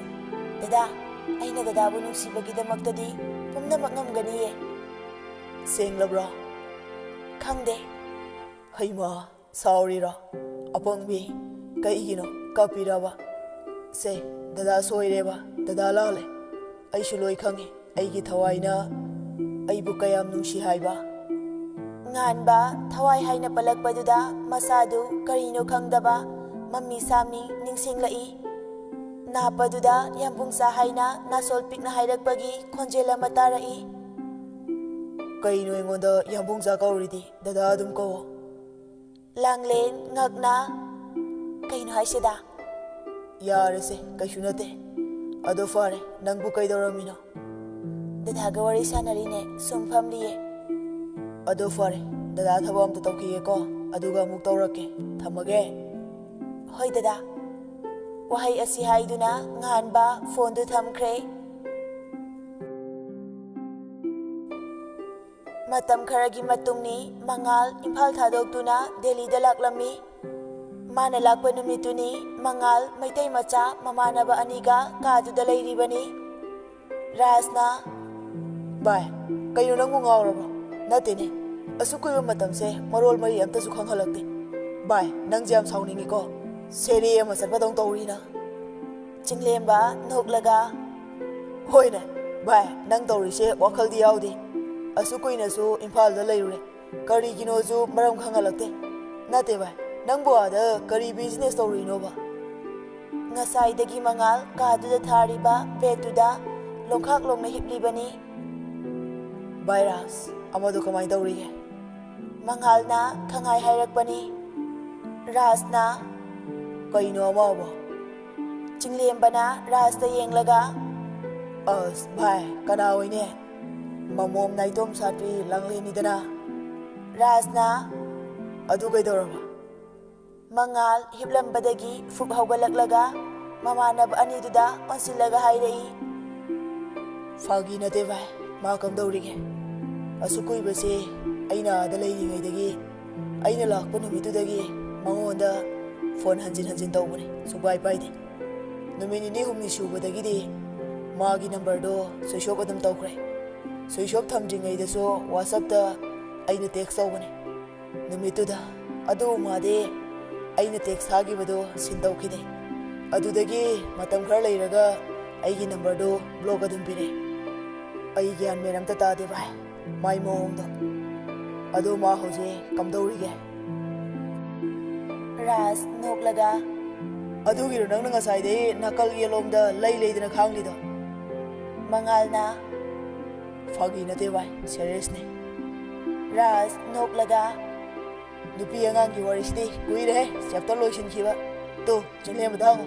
ꯗꯗꯥ, ꯑꯩꯅ ꯗꯗꯥꯕꯨ ꯅꯨꯡꯁꯤꯕꯒꯤꯗꯃꯛꯇꯗꯤ ꯄꯨꯝꯅꯃꯛ ꯉꯝꯒꯅꯤꯌꯦ꯫ ꯁꯦꯡꯂꯕ꯭ꯔꯣ? ꯈꯪꯗꯦ꯫ ꯍꯩꯃꯥ, ꯁꯥꯎꯔꯤꯔꯣ? ꯑꯄꯪꯕꯤ, ꯀꯩꯒꯤꯅꯣ ꯀꯞꯄꯤꯔꯕ? ꯁꯦ, ꯗꯗꯥ ꯁꯣꯏꯔꯦꯕ, ꯗꯗꯥ ꯂꯥꯜꯂꯦ꯫ ꯑꯩꯁꯨ ꯂꯣꯏ ꯈꯪꯉꯤ, ꯑꯩꯒꯤ ꯊꯋꯥꯏꯅ ꯑꯩꯕꯨ ꯀꯌꯥꯝ ꯅꯨꯡꯁꯤ ꯍꯥꯏꯕ꯫ ꯉꯥꯟꯕ ꯊꯋꯥꯏ ꯍꯥꯏꯅ ꯄꯜꯂꯛꯄꯗꯨꯗ ꯃꯁꯥꯗꯨ ꯀꯔꯤꯅꯣ ꯈꯪꯗꯕ ꯃꯃꯤ ꯁꯥꯃꯤ ꯅꯤꯡꯁꯤꯡꯂꯛꯏ꯫ ꯅꯥꯞꯄꯗꯨꯗ ꯌꯥꯝꯕꯨꯡꯆꯥ ꯍꯥꯏꯅ ꯅꯥꯁꯣꯜ ꯄꯤꯛꯅ ꯍꯥꯏꯔꯛꯄꯒꯤ ꯈꯣꯟꯖꯦꯜ ꯑꯃ ꯇꯥꯔꯛꯏ꯫ ꯀꯩꯅꯣ ꯑꯩꯉꯣꯟꯗ ꯌꯥꯝꯕꯨꯡꯆꯥ ꯀꯧꯔꯤꯗꯤ? ꯗꯗꯥ ꯑꯗꯨꯝ ꯀꯧꯋꯣ꯫ ꯂꯥꯡꯂꯦꯟ ꯉꯛꯅ, "ꯀꯩꯅꯣ ꯍꯥꯏꯁꯤꯗ?" ꯌꯥꯔꯦꯁꯦ, ꯀꯩꯁꯨ ꯅꯠꯇꯦ꯫ ꯑꯗꯣ ꯐꯔꯦ, ꯅꯪꯕꯨ ꯀꯩꯗꯧꯔꯝꯃꯤꯅꯣ? ꯗꯗꯥꯒ ꯋꯥꯔꯤ ꯁꯥꯟꯅꯔꯤꯅꯦ, ꯁꯨꯝ ꯐꯝꯂꯤꯌꯦ꯫ ꯑꯗꯣ ꯐꯔꯦ, ꯗꯗꯥ ꯊꯕꯛ ꯑꯝꯇ ꯇꯧꯈꯤꯒꯦꯀꯣ, ꯑꯗꯨꯒ ꯑꯃꯨꯛ ꯇꯧꯔꯛꯀꯦ꯫ ꯊꯝꯃꯒꯦ꯫ ꯍꯣꯏ ꯗꯗꯥ꯫ ꯋꯥꯍꯩ ꯑꯁꯤ ꯍꯥꯏꯗꯨꯅ ꯉꯥꯟꯕ ꯐꯣꯟꯗꯨ ꯊꯝꯈ꯭ꯔꯦ꯫ ꯃꯇꯝ ꯈꯔꯒꯤ ꯃꯇꯨꯡꯅꯤ ꯃꯉꯥꯜ ꯏꯝꯐꯥꯜ ꯊꯥꯗꯣꯛꯇꯨꯅ ꯗꯦꯜꯂꯤꯗ ꯂꯥꯛꯂꯝꯃꯤ꯫ ꯃꯥꯅ ꯂꯥꯛꯄ ꯅꯨꯃꯤꯠꯇꯨꯅꯤ ꯃꯉꯥꯜ ꯃꯩꯇꯩ ꯃꯆꯥ ꯃꯃꯥꯟꯅꯕ ꯑꯅꯤꯒ ꯀꯥꯗꯨꯗ ꯂꯩꯔꯤꯕꯅꯤ꯫ ꯔꯥꯖꯅ, "ꯚꯥꯏ, ꯀꯩꯅꯣ ꯅꯪꯕꯨ ꯉꯥꯎꯔꯕꯣ? ꯅꯠꯇꯦꯅꯦ, ꯑꯁꯨꯛ ꯀꯨꯏꯕ ꯃꯇꯝꯁꯦ ꯃꯔꯣꯜ ꯃꯔꯤ ꯑꯝꯇꯁꯨ ꯈꯪꯍꯜꯂꯛꯇꯦ꯫ ꯚꯥꯏ, ꯅꯪꯁꯦ ꯌꯥꯝ ꯁꯥꯎꯅꯤꯡꯉꯤꯀꯣ, ꯁꯦꯔꯦ ꯑꯃ ꯆꯠꯄꯗꯧ ꯇꯧꯔꯤꯅ꯫" ꯆꯤꯡꯂꯦꯝꯕ ꯅꯣꯛꯂꯒ, "ꯍꯣꯏꯅꯦ ꯚꯥꯏ, ꯅꯪ ꯇꯧꯔꯤꯁꯦ ꯋꯥꯈꯜꯗꯤ ꯌꯥꯎꯗꯦ꯫ ꯑꯁꯨꯛ ꯀꯨꯏꯅꯁꯨ ꯏꯝꯐꯥꯜꯗ ꯂꯩꯔꯨꯔꯦ, ꯀꯔꯤꯒꯤꯅꯣꯁꯨ ꯃꯔꯝ ꯈꯪꯍꯜꯂꯛꯇꯦ꯫ ꯅꯠꯇꯦ ꯚꯥꯏ, ꯅꯪꯕꯨ ꯑꯥꯗ ꯀꯔꯤ ꯕꯤꯖꯤꯅꯦꯁ ꯇꯧꯔꯨꯏꯅꯣꯕ?" ꯉꯁꯥꯏꯗꯒꯤ ꯃꯉꯥꯜ ꯀꯥꯗꯨꯗ ꯊꯥꯔꯤꯕ ꯕꯦꯗꯇꯨꯗ ꯂꯣꯡꯈꯥꯛ ꯂꯣꯡꯅ ꯍꯤꯞꯂꯤꯕꯅꯤ꯫ "ꯚꯥꯏ ꯔꯥꯖ, ꯑꯃꯗꯣ ꯀꯃꯥꯏꯅ ꯇꯧꯔꯤꯒꯦ?" ꯃꯉꯥꯜꯅ ꯈꯪꯍꯥꯏ ꯍꯥꯏꯔꯛꯄꯅꯤ꯫ ꯔꯥꯖꯅ, "ꯀꯩꯅꯣ ꯑꯃꯕꯣ?" ꯆꯤꯡꯂꯦꯝꯕꯅ ꯔꯥꯖꯇ ꯌꯦꯡꯂꯒ, "ꯑꯁ ꯚꯥꯏ, ꯀꯅꯥ ꯑꯣꯏꯅꯤ? ꯃꯃꯣꯝ ꯅꯥꯏꯇꯣꯝ ꯁꯥꯠꯄꯤ ꯂꯥꯡꯂꯦꯟꯅꯤꯗꯅ꯫" ꯔꯥꯖꯅ, "ꯑꯗꯨ ꯀꯩꯗꯧꯔꯕ?" ꯃꯉꯥꯜ ꯍꯤꯞꯂꯝꯕꯗꯒꯤ ꯐꯨꯛ ꯍꯧꯒꯠꯂꯛꯂꯒ ꯃꯃꯥꯟꯅꯕ ꯑꯅꯤꯗꯨꯗ ꯑꯣꯟꯁꯤꯜꯂꯒ ꯍꯥꯏꯔꯛꯏ, "ꯐꯥꯒꯤ ꯅꯠꯇꯦ ꯚꯥꯏ, ꯃꯥ ꯀꯝꯗꯧꯔꯤꯒꯦ? ꯑꯁꯨꯛ ꯀꯨꯏꯕꯁꯦ ꯑꯩꯅ ꯑꯥꯗ ꯂꯩꯔꯤꯉꯩꯗꯒꯤ, ꯑꯩꯅ ꯂꯥꯛꯄ ꯅꯨꯃꯤꯠꯇꯨꯗꯒꯤ ꯃꯉꯣꯟꯗ ꯐꯣꯟ ꯍꯟꯖꯤꯟ ꯍꯟꯖꯤꯟ ꯇꯧꯕꯅꯦ, ꯁꯨꯡꯄꯥꯏ ꯄꯥꯏꯗꯦ꯫ ꯅꯨꯃꯤꯠ ꯅꯤꯅꯤ ꯍꯨꯝꯅꯤ ꯁꯨꯕꯗꯒꯤꯗꯤ ꯃꯥꯒꯤ ꯅꯝꯕꯔꯗꯣ ꯁ꯭ꯋꯤꯆ ꯑꯣꯐ ꯑꯗꯨꯝ ꯇꯧꯈ꯭ꯔꯦ꯫ ꯁ꯭ꯋꯤꯆ ꯑꯣꯐ ꯊꯝꯗ꯭ꯔꯤꯉꯩꯗꯁꯨ ꯋꯥꯆꯞꯇ ꯑꯩꯅ ꯇꯦꯛꯁ ꯇꯧꯕꯅꯦ꯫ ꯅꯨꯃꯤꯠꯇꯨꯗ ꯑꯗꯨ ꯃꯥꯗꯤ ꯑꯩꯅ ꯇꯦꯛꯁ ꯊꯥꯈꯤꯕꯗꯣ ꯁꯤꯟ ꯇꯧꯈꯤꯗꯦ꯫ ꯑꯗꯨꯗꯒꯤ ꯃꯇꯝ ꯈꯔ ꯂꯩꯔꯒ ꯑꯩꯒꯤ ꯅꯝꯕꯔꯗꯣ ꯕ꯭ꯂꯣꯛ ꯑꯗꯨꯝ ꯄꯤꯔꯛꯑꯦ꯫ ꯑꯩ ꯒ꯭ꯌꯥꯟ ꯃꯦꯟ ꯑꯝꯇ ꯇꯥꯗꯦ ꯚꯥꯏ, ꯃꯥꯏ ꯃꯑꯣꯡꯗꯣ꯫ ꯑꯗꯣ ꯃꯥ ꯍꯧꯖꯤꯛ ꯀꯝꯗꯧꯔꯤꯒꯦ? ꯔꯥꯖ ꯅꯣꯛꯂꯒ, "ꯑꯗꯨꯒꯤꯔꯣ ꯅꯪꯅ ꯉꯁꯥꯏꯗꯩ ꯅꯥꯀꯜ ꯌꯦꯠꯂꯣꯝꯗ ꯂꯩ ꯂꯩꯗꯅ ꯈꯥꯡꯂꯤꯗꯣ?" ꯃꯉꯥꯜꯅ, "ꯐꯥꯒꯤ ꯅꯠꯇꯦ ꯚꯥꯏ, ꯁꯦꯔꯤꯌꯁꯅꯦ꯫" ꯔꯥꯖ ꯅꯣꯛꯂꯒ, "ꯅꯨꯄꯤ ꯑꯉꯥꯡꯒꯤ ꯋꯥꯔꯤꯁꯤꯗꯤ ꯀꯨꯏꯔꯦꯍꯦ ꯆꯦꯞꯇꯔ ꯂꯣꯏꯁꯤꯟꯈꯤꯕ꯫ ꯇꯨ, ꯆꯤꯡꯂꯦꯝꯕꯗ ꯍꯪꯉꯨ꯫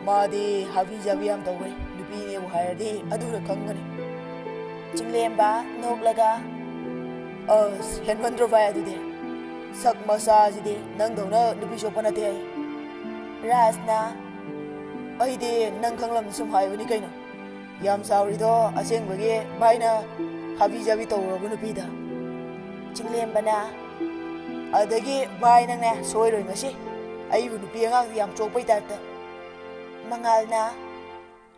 ꯃꯥꯗꯤ ꯍꯥꯕꯤ ꯖꯥꯕꯤ ꯌꯥꯝ ꯇꯧꯕꯅꯤ, ꯅꯨꯄꯤꯅꯦꯕꯨ ꯍꯥꯏꯔꯗꯤ ꯑꯗꯨꯅ ꯈꯪꯒꯅꯤ꯫" ꯆꯤꯡꯂꯦꯝꯕ ꯅꯣꯛꯂꯒ, "ꯑꯁ, ꯍꯦꯟꯃꯟꯗ꯭ꯔꯣ ꯚꯥꯏ ꯑꯗꯨꯗꯤ? ꯁꯛ ꯃꯆꯥꯁꯤꯗꯤ ꯅꯪꯗꯧꯅ ꯅꯨꯄꯤ ꯆꯣꯞꯄ ꯅꯠꯇꯦ ꯑꯩ꯫" ꯔꯥꯖꯅ, "ꯑꯩꯗꯤ ꯅꯪ ꯈꯪꯂꯝꯅꯤ ꯁꯨꯝ ꯍꯥꯏꯕꯅꯤ ꯀꯩꯅꯣ꯫ ꯌꯥꯝ ꯆꯥꯎꯔꯤꯗꯣ ꯑꯁꯦꯡꯕꯒꯤ ꯚꯥꯏꯅ ꯍꯥꯕꯤ ꯖꯥꯕꯤ ꯇꯧꯔꯨꯔꯕ ꯅꯨꯄꯤꯗ꯫" ꯆꯤꯡꯂꯦꯝꯕꯅ, "ꯑꯗꯒꯤ ꯚꯥꯏ ꯅꯪꯅꯦ ꯁꯣꯏꯔꯣꯏ ꯉꯁꯤ꯫ ꯑꯩꯕꯨ ꯅꯨꯄꯤ ꯑꯉꯥꯡꯗꯤ ꯌꯥꯝ ꯆꯣꯞꯄꯩ ꯇꯥꯏꯞꯇ꯫" ꯃꯉꯥꯜꯅ,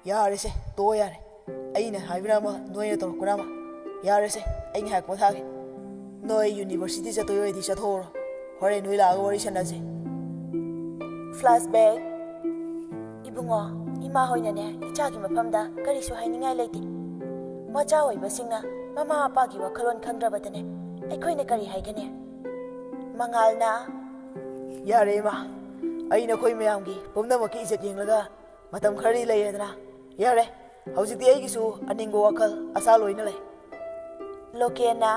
"ꯌꯥꯔꯦꯁꯦ, ꯇꯣꯛꯑꯣ ꯌꯥꯔꯦ꯫ ꯑꯩꯅ ꯍꯥꯏꯕꯅ ꯑꯃ, ꯅꯣꯏꯅ ꯇꯧꯔꯛꯄꯅ ꯑꯃ꯫ ꯌꯥꯔꯦꯁꯦ, ꯑꯩꯅ ꯍꯥꯏꯔꯛꯄ ꯊꯥꯒꯦ꯫ ꯅꯣꯏ ꯌꯨꯅꯤꯚꯔꯁꯤꯇꯤ ꯆꯠꯇꯣꯏ ꯑꯣꯏꯗꯤ ꯆꯠꯊꯣꯛꯎꯔꯣ꯫ ꯍꯣꯔꯦꯟ ꯅꯣꯏ ꯂꯥꯛꯑꯒ ꯋꯥꯔꯤ ꯁꯥꯟꯅꯁꯦ꯫" ꯐ꯭ꯂꯥꯁꯕꯦꯛ꯫ "ꯏꯕꯨꯡꯉꯣ, ꯏꯃꯥ ꯍꯣꯏꯅꯅꯦ ꯏꯆꯥꯒꯤ ꯃꯐꯝꯗ ꯀꯔꯤꯁꯨ ꯍꯥꯏꯅꯤꯡꯉꯥꯏ ꯂꯩꯇꯦ꯫ ꯃꯆꯥ ꯑꯣꯏꯕꯁꯤꯡꯅ ꯃꯃꯥ ꯃꯄꯥꯒꯤ ꯋꯥꯈꯜꯂꯣꯟ ꯈꯪꯗ꯭ꯔꯕꯗꯅꯦ ꯑꯩꯈꯣꯏꯅ ꯀꯔꯤ ꯍꯥꯏꯒꯅꯤ?" ꯃꯉꯥꯜꯅ, "ꯌꯥꯔꯦ ꯏꯃꯥ, ꯑꯩ ꯅꯈꯣꯏ ꯃꯌꯥꯝꯒꯤ ꯄꯨꯝꯅꯃꯛꯀꯤ ꯏꯖꯠ ꯌꯦꯡꯂꯒ ꯃꯇꯝ ꯈꯔꯗꯤ ꯂꯩꯔꯦꯗꯅ꯫ ꯌꯥꯔꯦ, ꯍꯧꯖꯤꯛꯇꯤ ꯑꯩꯒꯤꯁꯨ ꯑꯅꯤꯡꯕ ꯋꯥꯈꯜ ꯑꯁꯥ ꯂꯣꯏꯅ ꯂꯩ꯫" ꯂꯣꯀꯦꯟꯅ,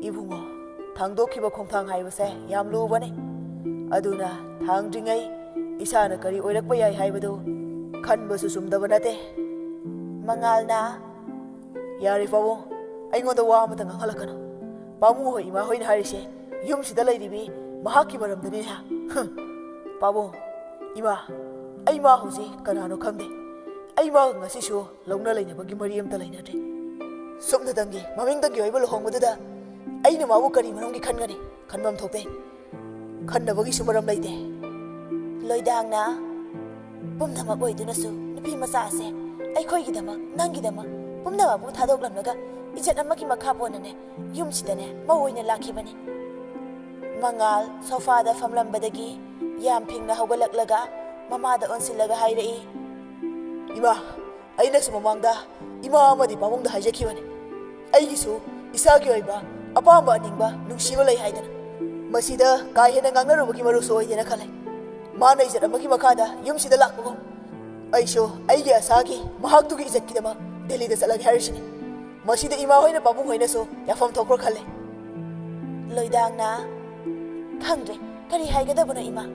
"ꯏꯕꯨꯡꯉꯣ, ꯊꯥꯡꯗꯣꯛꯈꯤꯕ ꯈꯣꯡꯊꯥꯡ ꯍꯥꯏꯕꯁꯦ ꯌꯥꯝ ꯂꯨꯕꯅꯤ꯫ ꯑꯗꯨꯅ ꯊꯥꯡꯗ꯭ꯔꯤꯉꯩ ꯏꯁꯥꯅ ꯀꯔꯤ ꯑꯣꯏꯔꯛꯄ ꯌꯥꯏ ꯍꯥꯏꯕꯗꯨ ꯈꯟꯕꯁꯨ ꯆꯨꯝꯗꯕ ꯅꯠꯇꯦ꯫" ꯃꯉꯥꯜꯅ, "ꯌꯥꯔꯦ ꯄꯥꯕꯨꯡ, ꯑꯩꯉꯣꯟꯗ ꯋꯥ ꯑꯃꯇ ꯉꯥꯡꯍꯜꯂꯛꯀꯅꯨ꯫ ꯄꯥꯕꯨꯡ ꯍꯣꯏ ꯏꯃꯥ ꯍꯣꯏꯅ ꯍꯥꯏꯔꯤꯁꯦ ꯌꯨꯝꯁꯤꯗ ꯂꯩꯔꯤꯕꯤ ꯃꯍꯥꯛꯀꯤ ꯃꯔꯝꯗꯅꯤ ꯍꯥ? ꯍꯨꯝ꯫ ꯄꯥꯕꯨꯡ, ꯏꯃꯥ, ꯑꯩ ꯃꯥ ꯍꯧꯖꯤꯛ ꯀꯅꯥꯅꯣ ꯈꯪꯗꯦ꯫ ꯑꯩ ꯃꯥꯒ ꯉꯁꯤꯁꯨ ꯂꯧꯅ ꯂꯩꯅꯕꯒꯤ ꯃꯔꯤ ꯑꯃꯇ ꯂꯩꯅꯗ꯭ꯔꯤ꯫ ꯁꯨꯞꯅꯇꯪꯒꯤ ꯃꯃꯤꯡꯇꯪꯒꯤ ꯑꯣꯏꯕ ꯂꯨꯍꯣꯡꯕꯗꯨꯗ ꯑꯩꯅ ꯃꯥꯕꯨ ꯀꯔꯤ ꯃꯔꯝꯒꯤ ꯈꯟꯒꯅꯤ? ꯈꯟꯐꯝ ꯊꯣꯛꯇꯦ꯫" ꯈꯟꯅꯕꯒꯤꯁꯨ ꯃꯔꯝ ꯂꯩꯇꯦ꯫ ꯂꯣꯏꯗꯥꯡꯅ, "ꯄꯨꯝꯅꯃꯛ ꯑꯣꯏꯗꯨꯅꯁꯨ ꯅꯨꯄꯤ ꯃꯆꯥ ꯑꯁꯦ ꯑꯩꯈꯣꯏꯒꯤꯗꯃꯛ, ꯅꯪꯒꯤꯗꯃꯛ, ꯄꯨꯝꯅꯃꯛꯄꯨ ꯊꯥꯗꯣꯛꯂꯝꯂꯒ ꯏꯖꯠ ꯑꯃꯒꯤ ꯃꯈꯥ ꯄꯣꯟꯅꯅꯦ ꯌꯨꯝꯁꯤꯗꯅꯦ ꯃꯧ ꯑꯣꯏꯅ ꯂꯥꯛꯈꯤꯕꯅꯤ꯫" ꯃꯉꯥꯜ ꯁꯣꯐꯥꯗ ꯐꯝꯂꯝꯕꯗꯒꯤ ꯌꯥꯝ ꯐꯤꯡꯅ ꯍꯧꯒꯠꯂꯛꯂꯒ ꯃꯃꯥꯗ ꯑꯣꯟꯁꯤꯜꯂꯒ ꯍꯥꯏꯔꯛꯏ, "ꯏꯃꯥ, ꯑꯩꯅꯁꯨ ꯃꯃꯥꯡꯗ ꯏꯃꯥ ꯑꯃꯗꯤ ꯄꯥꯕꯨꯡꯗ ꯍꯥꯏꯖꯈꯤꯕꯅꯤ, ꯑꯩꯒꯤꯁꯨ ꯏꯁꯥꯒꯤ ꯑꯣꯏꯕ ꯑꯄꯥꯝꯕ ꯑꯅꯤꯡꯕ ꯅꯨꯡꯁꯤꯕ ꯂꯩ ꯍꯥꯏꯗꯅ꯫ ꯃꯁꯤꯗ ꯀꯥ ꯍꯦꯟꯅ ꯉꯥꯡꯅꯔꯨꯕꯒꯤ ꯃꯔꯨꯁꯨ ꯑꯣꯏꯗꯦꯅ ꯈꯜꯂꯦ꯫ ꯃꯥꯅ ꯏꯖꯠ ꯑꯃꯒꯤ ꯃꯈꯥꯗ ꯌꯨꯝꯁꯤꯗ ꯂꯥꯛꯄꯒꯨꯝ, ꯑꯩꯁꯨ ꯑꯩꯒꯤ ꯑꯁꯥꯒꯤ ꯃꯍꯥꯛꯇꯨꯒꯤ ꯏꯖꯠꯀꯤꯗꯃꯛ ꯗꯦꯜꯂꯤꯗ ꯆꯠꯂꯒꯦ ꯍꯥꯏꯔꯤꯁꯤꯅꯤ꯫ ꯃꯁꯤꯗ ꯏꯃꯥ ꯍꯣꯏꯅ ꯄꯥꯕꯨꯡ ꯍꯣꯏꯅꯁꯨ ꯌꯥꯐꯝ ꯊꯣꯛꯈ꯭ꯔꯣ ꯈꯜꯂꯦ꯫" ꯂꯣꯏꯗꯥꯡꯅ, "ꯈꯪꯗ꯭ꯔꯦ, ꯀꯔꯤ ꯍꯥꯏꯒꯗꯕꯅꯣ ꯏꯃꯥ?"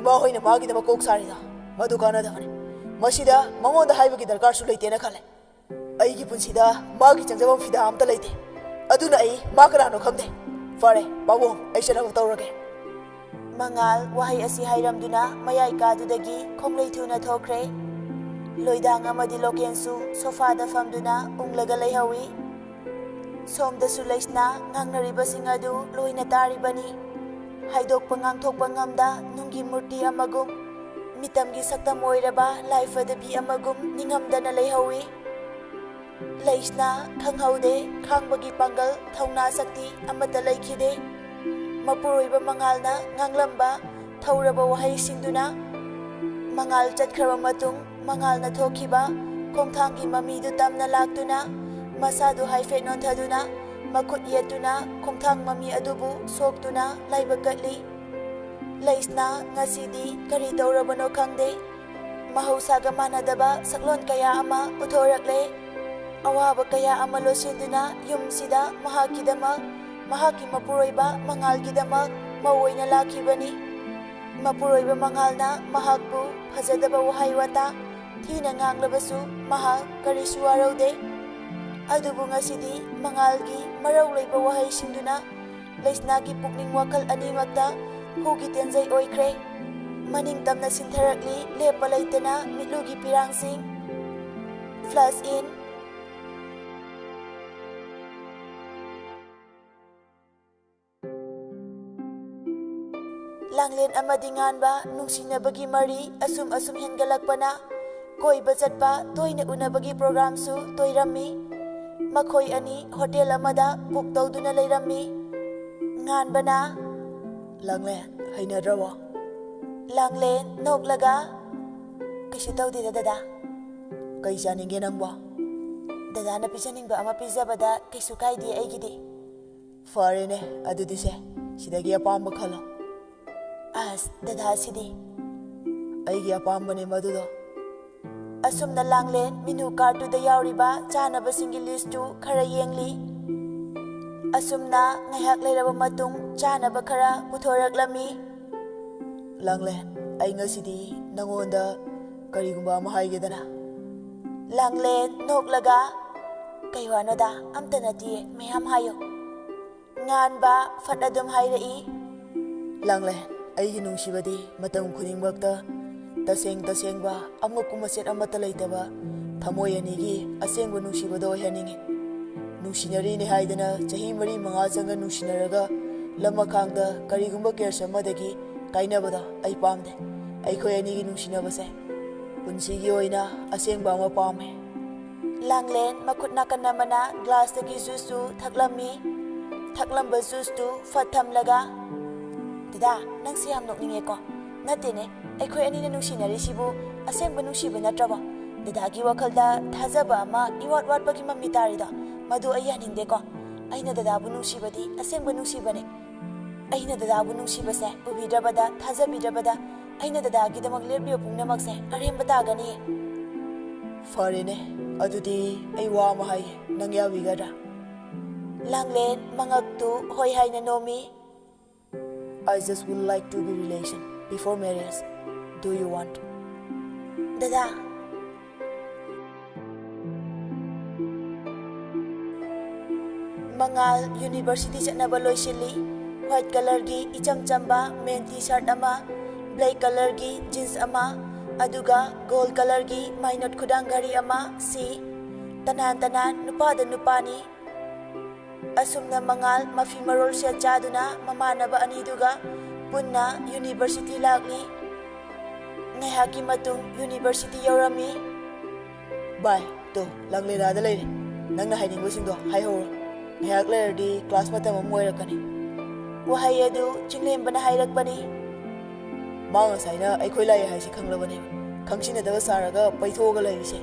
"ꯏꯃꯥ ꯍꯣꯏꯅ ꯃꯥꯒꯤꯗꯃꯛ ꯀꯣꯛ ꯁꯥꯔꯤꯗꯣ ꯃꯗꯨ ꯀꯥꯟꯅꯗꯕꯅꯤ꯫ ꯃꯁꯤꯗ ꯃꯉꯣꯟꯗ ꯍꯥꯏꯕꯒꯤ ꯗꯔꯀꯥꯔꯁꯨ ꯂꯩꯇꯦꯅ ꯈꯜꯂꯦ꯫ ꯑꯩꯒꯤ ꯄꯨꯟꯁꯤꯗ ꯃꯥꯒꯤ ꯆꯪꯖꯐꯝ ꯐꯤꯗꯥ ꯑꯝꯇ ꯂꯩꯇꯦ꯫ ꯑꯗꯨꯅ ꯑꯩ ꯃꯥ ꯀꯅꯥꯅꯣ ꯈꯪꯗꯦ꯫ ꯐꯔꯦ, ꯄꯥꯕꯨꯡ, ꯑꯩ ꯆꯠꯅꯕ ꯇꯧꯔꯒꯦ꯫" ꯃꯉꯥꯜ ꯋꯥꯍꯩ ꯑꯁꯤ ꯍꯥꯏꯔꯝꯗꯨꯅ ꯃꯌꯥꯏ ꯀꯥꯗꯨꯗꯒꯤ ꯈꯣꯡꯂꯩ ꯊꯨꯅ ꯊꯣꯛꯈ꯭ꯔꯦ꯫ ꯂꯣꯏꯗꯥꯡ ꯑꯃꯗꯤ ꯂꯣꯀꯦꯟꯁꯨ ꯁꯣꯐꯥꯗ ꯐꯝꯗꯨꯅ ꯎꯪꯂꯒ ꯂꯩꯍꯧꯏ꯫ ꯁꯣꯝꯗꯁꯨ ꯂꯩꯁꯅꯥ ꯉꯥꯡꯅꯔꯤꯕꯁꯤꯡ ꯑꯗꯨ ꯂꯣꯏꯅ ꯇꯥꯔꯤꯕꯅꯤ꯫ ꯍꯥꯏꯗꯣꯛꯄ ꯉꯥꯡꯊꯣꯛꯄ ꯉꯝꯗ ꯅꯨꯡꯒꯤ ꯃꯨꯔꯇꯤ ꯑꯃꯒꯨꯝ, ꯃꯤꯇꯝꯒꯤ ꯁꯛꯇꯝ ꯑꯣꯏꯔꯕ ꯂꯥꯏꯐꯗꯕꯤ ꯑꯃꯒꯨꯝ ꯅꯤꯡꯉꯝꯗꯅ ꯂꯩꯍꯧꯏ꯫ ꯂꯩꯁꯅꯥ ꯈꯪꯍꯧꯗꯦ, ꯈꯥꯡꯕꯒꯤ ꯄꯥꯡꯒꯜ, ꯊꯧꯅꯥ ꯁꯛꯇꯤ ꯑꯃꯠꯇ ꯂꯩꯈꯤꯗꯦ꯫ ꯃꯄꯨꯔꯣꯏꯕ ꯃꯉꯥꯜꯅ ꯉꯥꯡꯂꯝꯕ ꯊꯧꯔꯕ ꯋꯥꯍꯩꯁꯤꯡꯗꯨꯅ ꯃꯉꯥꯜ ꯆꯠꯈ꯭ꯔꯕ ꯃꯇꯨꯡ, ꯃꯉꯥꯜꯅ ꯊꯣꯛꯈꯤꯕ ꯈꯣꯡꯊꯥꯡꯒꯤ ꯃꯃꯤꯗꯨ ꯇꯝꯅ ꯂꯥꯛꯇꯨꯅ, ꯃꯁꯥꯗꯨ ꯍꯥꯏꯐꯦꯠ ꯅꯣꯟꯊꯗꯨꯅ, ꯃꯈꯨꯠ ꯌꯦꯠꯇꯨꯅ ꯈꯣꯡꯊꯥꯡ ꯃꯃꯤ ꯑꯗꯨꯕꯨ ꯁꯣꯛꯇꯨꯅ ꯂꯥꯏꯕꯛ ꯀꯠꯂꯤ꯫ ꯂꯩꯁꯅꯥ ꯉꯁꯤꯗꯤ ꯀꯔꯤ ꯇꯧꯔꯕꯅꯣ ꯈꯪꯗꯦ꯫ ꯃꯍꯧꯁꯥꯒ ꯃꯥꯟꯅꯗꯕ ꯁꯛꯂꯣꯟ ꯀꯌꯥ ꯑꯃ ꯎꯠꯊꯣꯔꯛꯂꯦ꯫ ꯑꯋꯥꯕ ꯀꯌꯥ ꯑꯃ ꯂꯣꯠꯁꯤꯟꯗꯨꯅ ꯌꯨꯝꯁꯤꯗ ꯃꯍꯥꯛꯀꯤꯗꯃꯛ, ꯃꯍꯥꯛꯀꯤ ꯃꯄꯨꯔꯣꯏꯕ ꯃꯉꯥꯜꯒꯤꯗꯃꯛ ꯃꯧ ꯑꯣꯏꯅ ꯂꯥꯛꯈꯤꯕꯅꯤ꯫ ꯃꯄꯨꯔꯣꯏꯕ ꯃꯉꯥꯜꯅ ꯃꯍꯥꯛꯄꯨ ꯐꯖꯗꯕ ꯋꯥꯍꯩ ꯋꯥꯇꯥ ꯊꯤꯅ ꯉꯥꯡꯂꯕꯁꯨ ꯃꯍꯥꯛ ꯀꯔꯤꯁꯨ ꯋꯥꯔꯧꯗꯦ꯫ ꯑꯗꯨꯕꯨ ꯉꯁꯤꯗꯤ ꯃꯉꯥꯜꯒꯤ ꯃꯔꯧ ꯂꯩꯕ ꯋꯥꯍꯩꯁꯤꯡꯗꯨꯅ ꯂꯩꯁꯅꯥꯒꯤ ꯄꯨꯛꯅꯤꯡ ꯋꯥꯈꯜ ꯑꯅꯤꯃꯛꯇ ꯍꯨꯒꯤ ꯇꯦꯟꯖꯩ ꯑꯣꯏꯈ꯭ꯔꯦ꯫ ꯃꯅꯤꯡ ꯇꯝꯅ ꯁꯤꯟꯊꯔꯛꯂꯤ ꯂꯦꯞꯄ ꯂꯩꯇꯅ ꯃꯤꯠꯂꯨꯒꯤ ꯄꯤꯔꯥꯡꯁꯤꯡ꯫ Flash in꯫ ꯂꯥꯡꯂꯦꯟ ꯑꯃꯗꯤ ꯉꯥꯟꯕ ꯅꯨꯡꯁꯤꯅꯕꯒꯤ ꯃꯔꯤ ꯑꯁꯨꯝ ꯑꯁꯨꯝ ꯍꯦꯟꯒꯠꯂꯛꯄꯅ ꯀꯣꯏꯕ ꯆꯠꯄ, ꯇꯣꯏꯅ ꯎꯅꯕꯒꯤ ꯄ꯭ꯔꯣꯒ꯭ꯔꯥꯝꯁꯨ ꯇꯣꯏꯔꯝꯃꯤ꯫ ꯃꯈꯣꯏ ꯑꯅꯤ ꯍꯣꯇꯦꯜ ꯑꯃꯗ ꯕꯨꯛ ꯇꯧꯗꯨꯅ ꯂꯩꯔꯝꯃꯤ꯫ ꯉꯥꯟꯕꯅ, "ꯂꯥꯡꯂꯦꯟ, ꯍꯩꯅꯗ꯭ꯔꯕꯣ?" ꯂꯥꯡꯂꯦꯟ ꯅꯣꯛꯂꯒ, "ꯀꯩꯁꯨ ꯇꯧꯗꯦꯗ ꯗꯗꯥ꯫ ꯀꯩ ꯆꯥꯅꯤꯡꯒꯦ ꯅꯪꯕꯣ?" "ꯗꯗꯥꯅ ꯄꯤꯖꯅꯤꯡꯕ ꯑꯃ ꯄꯤꯖꯕꯗ ꯀꯩꯁꯨ ꯀꯥꯏꯗꯦ ꯑꯩꯒꯤꯗꯤ꯫" "ꯐꯔꯦꯅꯦ, ꯑꯗꯨꯗꯤ ꯁꯦ, ꯁꯤꯗꯒꯤ ꯑꯄꯥꯝꯕ ꯈꯜꯂꯣ꯫" "ꯑꯁ, ꯗꯗꯥꯁꯤꯗꯤ꯫" "ꯑꯩꯒꯤ ꯑꯄꯥꯝꯕꯅꯦ ꯃꯗꯨꯗꯣ꯫" ꯑꯁꯨꯝꯅ ꯂꯥꯡꯂꯦꯟ ꯃꯤꯅꯨ ꯀꯥꯔꯠꯇꯨꯗ ꯌꯥꯎꯔꯤꯕ ꯆꯥꯅꯕꯁꯤꯡꯒꯤ ꯂꯤꯁꯇꯨ ꯈꯔ ꯌꯦꯡꯂꯤ꯫ ꯑꯁꯨꯝꯅ ꯉꯥꯏꯍꯥꯛ ꯂꯩꯔꯕ ꯃꯇꯨꯡ ꯆꯥꯅꯕ ꯈꯔ ꯄꯨꯊꯣꯔꯛꯂꯝꯃꯤ꯫ "ꯂꯥꯡꯂꯦꯟ, ꯑꯩ ꯉꯁꯤꯗꯤ ꯅꯉꯣꯟꯗ ꯀꯔꯤꯒꯨꯝꯕ ꯑꯃ ꯍꯥꯏꯒꯦꯗꯅ꯫" ꯂꯥꯡꯂꯦꯟ ꯅꯣꯛꯂꯒ, "ꯀꯩ ꯋꯥꯅꯣꯗ? ꯑꯝꯇ ꯅꯠꯇꯤꯌꯦ, ꯃꯌꯥꯝ ꯍꯥꯏꯌꯣ꯫" ꯉꯥꯟꯕ ꯐꯠ ꯑꯗꯨꯝ ꯍꯥꯏꯔꯛꯏ꯫ "ꯂꯥꯡꯂꯦꯟ, ꯑꯩꯒꯤ ꯅꯨꯡꯁꯤꯕꯗꯤ ꯃꯇꯝ ꯈꯨꯗꯤꯡꯃꯛꯇ ꯇꯁꯦꯡ ꯇꯁꯦꯡꯕ, ꯑꯃꯣꯠꯄ ꯃꯆꯦꯠ ꯑꯃꯠꯇ ꯂꯩꯇꯕ ꯊꯃꯣꯏ ꯑꯅꯤꯒꯤ ꯑꯁꯦꯡꯕ ꯅꯨꯡꯁꯤꯕꯗꯣ ꯑꯣꯏꯍꯟꯅꯤꯡꯉꯤ꯫ ꯅꯨꯡꯁꯤꯅꯔꯤꯅꯦ ꯍꯥꯏꯗꯅ ꯆꯍꯤ ꯃꯔꯤ ꯃꯉꯥ ꯆꯪꯅ ꯅꯨꯡꯁꯤꯅꯔꯒ ꯂꯃꯈꯥꯡꯗ ꯀꯔꯤꯒꯨꯝꯕ ꯀꯦꯁ ꯑꯃꯗꯒꯤ ꯀꯥꯏꯅꯕꯗꯣ ꯑꯩ ꯄꯥꯝꯗꯦ꯫ ꯑꯩꯈꯣꯏ ꯑꯅꯤꯒꯤ ꯅꯨꯡꯁꯤꯅꯕꯁꯦ ꯄꯨꯟꯁꯤꯒꯤ ꯑꯣꯏꯅ ꯑꯁꯦꯡꯕ ꯑꯃ ꯄꯥꯝꯃꯦ꯫" ꯂꯥꯡꯂꯦꯟ ꯃꯈꯨꯠ ꯅꯥꯀꯟ ꯑꯃꯅ ꯒ꯭ꯂꯥꯁꯇꯒꯤ ꯖꯨꯁꯇꯨ ꯊꯛꯂꯝꯃꯤ꯫ ꯊꯛꯂꯝꯕ ꯖꯨꯁꯇꯨ ꯐꯠ ꯊꯝꯂꯒ, "ꯗꯗꯥ, ꯅꯪꯁꯦ ꯌꯥꯝ ꯅꯣꯛꯅꯤꯡꯉꯦꯀꯣ꯫ ꯅꯠꯇꯦꯅꯦ, ꯑꯩꯈꯣꯏ ꯑꯅꯤꯅ ꯅꯨꯡꯁꯤꯅꯔꯤꯁꯤꯕꯨ ꯑꯁꯦꯡꯕ ꯅꯨꯡꯁꯤꯕ ꯅꯠꯇ꯭ꯔꯕꯣ? ꯗꯗꯥꯒꯤ ꯋꯥꯈꯜꯗ ꯊꯥꯖꯕ ꯑꯃ ꯏꯋꯥꯠ ꯋꯥꯠꯄꯒꯤ ꯃꯃꯤ ꯇꯥꯔꯤꯗꯣ, ꯃꯗꯨ ꯑꯩ ꯌꯥꯅꯤꯡꯗꯦꯀꯣ꯫ ꯑꯩꯅ ꯗꯗꯥꯕꯨ ꯅꯨꯡꯁꯤꯕꯗꯤ ꯑꯁꯦꯡꯕ ꯅꯨꯡꯁꯤꯕꯅꯦ꯫ ꯑꯩꯅ ꯗꯗꯥꯕꯨ ꯅꯨꯡꯁꯤꯕꯁꯦ ꯎꯕꯤꯗ꯭ꯔꯕꯗ, ꯊꯥꯖꯕꯤꯗ꯭ꯔꯕꯗ, ꯑꯩꯅ ꯗꯗꯥꯒꯤꯗꯃꯛ ꯂꯦꯞꯂꯤꯕ ꯄꯨꯝꯅꯃꯛꯁꯦ ꯑꯔꯦꯝꯕ ꯇꯥꯒꯅꯤ꯫" "ꯐꯔꯦꯅꯦ, ꯑꯗꯨꯗꯤ ꯑꯩ ꯋꯥ ꯑꯃ ꯍꯥꯏꯒꯦ, ꯅꯪ ꯌꯥꯕꯤꯒꯗ꯭ꯔꯥ?" ꯂꯥꯡꯂꯦꯟ ꯃꯉꯛꯇꯨ ꯍꯣꯏ ꯍꯥꯏꯅ ꯅꯣꯝꯃꯤ꯫ "I just would like to be relation before marriage. Do you want?" "ꯗꯗꯥ, ꯃꯉꯥꯜ ꯌꯨꯅꯤꯚꯔꯁꯤꯇꯤ ꯆꯠꯅꯕ ꯂꯣꯏꯁꯤꯜꯂꯤ꯫ ꯋꯥꯏꯠ ꯀꯂꯔꯒꯤ ꯏꯆꯝ ꯆꯝꯕ ꯃꯦꯟ ꯇꯤ ꯁꯥꯔꯠ ꯑꯃ, ꯕ꯭ꯂꯦꯛ ꯀꯂꯔꯒꯤ ꯖꯤꯟꯁ ꯑꯃ, ꯑꯗꯨꯒ ꯒꯣꯜ ꯀꯂꯔꯒꯤ ꯃꯥꯏꯅꯣꯠ ꯈꯨꯗꯥꯡ ꯘꯔꯤ ꯑꯃ ꯁꯤ꯫ ꯇꯅꯥꯟ ꯇꯅꯥꯟ ꯅꯨꯄꯥꯗ ꯅꯨꯄꯥꯅꯤ꯫" ꯑꯁꯨꯝꯅ ꯃꯉꯥꯜ ꯃꯐꯤ ꯃꯔꯣꯜ ꯁꯦꯠ ꯆꯥꯗꯨꯅ ꯃꯃꯥꯟꯅꯕ ꯑꯅꯤꯗꯨꯒ ꯄꯨꯟꯅ ꯌꯨꯅꯤꯚꯔꯁꯤꯇꯤ ꯂꯥꯛꯂꯤ꯫ ꯉꯥꯏꯍꯥꯛꯀꯤ ꯃꯇꯨꯡ ꯌꯨꯅꯤꯚꯔꯁꯤꯇꯤ ꯌꯧꯔꯝꯃꯤ꯫ ꯚꯥꯏ, ꯇꯣ, ꯂꯥꯡꯂꯦꯟ ꯑꯥꯗ ꯂꯩꯔꯦ꯫ ꯅꯪꯅ ꯍꯥꯏꯅꯤꯡꯕꯁꯤꯡꯗꯣ ꯍꯥꯏꯍꯧꯔꯣ꯫ ꯉꯥꯏꯍꯥꯛ ꯂꯩꯔꯗꯤ ꯀ꯭ꯂꯥꯁ ꯃꯇꯝ ꯑꯃꯨꯛ ꯑꯣꯏꯔꯛꯀꯅꯤ꯫ ꯋꯥꯍꯩ ꯑꯗꯨ ꯆꯤꯡꯂꯦꯝꯕꯅ ꯍꯥꯏꯔꯛꯄꯅꯤ꯫ ꯃꯥ ꯉꯁꯥꯏꯅ ꯑꯩꯈꯣꯏ ꯂꯥꯛꯑꯦ ꯍꯥꯏꯁꯤ ꯈꯪꯂꯕꯅꯦꯕ꯫ ꯈꯪꯁꯤꯟꯅꯗꯕ ꯁꯥꯔꯒ ꯄꯩꯊꯣꯛꯑꯒ ꯂꯩꯔꯤꯁꯦ꯫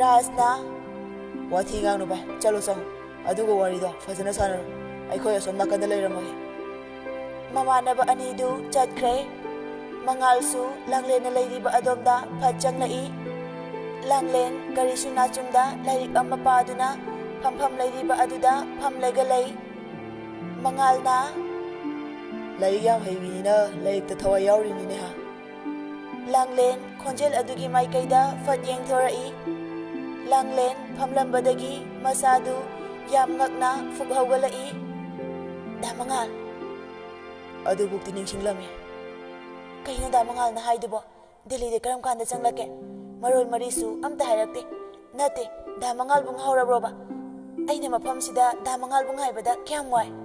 ꯔꯥꯖꯅ, ꯋꯥꯊꯤ ꯉꯥꯡꯅꯨ ꯚꯥꯏ, ꯆꯠꯂꯣ ꯆꯪꯉꯣ꯫ ꯑꯗꯨꯒ ꯋꯥꯔꯤꯗꯣ ꯐꯖꯅ ꯁꯥꯟꯅꯔꯣ꯫ ꯑꯩꯈꯣꯏ ꯑꯁꯣꯝ ꯅꯥꯀꯟꯗ ꯂꯩꯔꯝꯃꯒꯦ꯫ ꯃꯃꯥꯟꯅꯕ ꯑꯅꯤꯗꯨ ꯆꯠꯈ꯭ꯔꯦ꯫ ꯃꯉꯥꯜꯁꯨ ꯂꯥꯡꯂꯦꯟꯅ ꯂꯩꯔꯤꯕ ꯑꯗꯣꯝꯗ ꯐꯠ ꯆꯪꯂꯛꯏ꯫ ꯂꯥꯡꯂꯦꯟ ꯀꯔꯤꯁꯨ ꯅꯥꯆꯨꯝꯗ ꯂꯥꯏꯔꯤꯛ ꯑꯃ ꯄꯥꯗꯨꯅ ꯐꯝꯐꯝ ꯂꯩꯔꯤꯕ ꯑꯗꯨꯗ ꯐꯝꯂꯒ ꯂꯩ꯫ ꯃꯉꯥꯜꯅ, ꯂꯥꯏꯔꯤꯛ ꯌꯥꯝ ꯍꯩꯕꯤꯅꯤꯅ ꯂꯥꯏꯔꯤꯛꯇ ꯊꯋꯥꯏ ꯌꯥꯎꯔꯤꯅꯤꯅꯦ ꯍꯥ꯫ ꯂꯥꯡꯂꯦꯟ ꯈꯣꯟꯖꯦꯜ ꯑꯗꯨꯒꯤ ꯃꯥꯏꯀꯩꯗ ꯐꯠ ꯌꯦꯡꯊꯣꯔꯛꯏ꯫ ꯂꯥꯡꯂꯦꯟ ꯐꯝꯂꯝꯕꯗꯒꯤ ꯃꯁꯥꯗꯨ ꯌꯥꯝ ꯉꯛꯅ ꯐꯨꯛ ꯍꯧꯒꯠꯂꯛꯏ꯫ ꯗꯥ ꯃꯉꯥꯜ꯫ ꯑꯗꯨꯕꯨꯛꯇꯤ ꯅꯤꯡꯁꯤꯡꯂꯝꯃꯤ꯫ ꯀꯩꯅꯣ ꯗꯥ ꯃꯉꯥꯜꯅ ꯍꯥꯏꯗꯨꯕꯣ? ꯗꯦꯜꯂꯤꯗ ꯀꯔꯝ ꯀꯥꯟꯗ ꯆꯪꯂꯛꯀꯦ? ꯃꯔꯣꯜ ꯃꯔꯤꯁꯨ ꯑꯝꯇ ꯍꯥꯏꯔꯛꯇꯦ꯫ ꯅꯠꯇꯦ, ꯗꯥ ꯃꯉꯥꯜꯕꯨ ꯉꯥꯎꯔꯕ꯭ꯔꯣꯕ? ꯑꯩꯅ ꯃꯐꯝꯁꯤꯗ ꯗꯥ ꯃꯉꯥꯜꯕꯨ ꯉꯥꯏꯕꯗ ꯀꯌꯥꯝ ꯋꯥꯏ꯫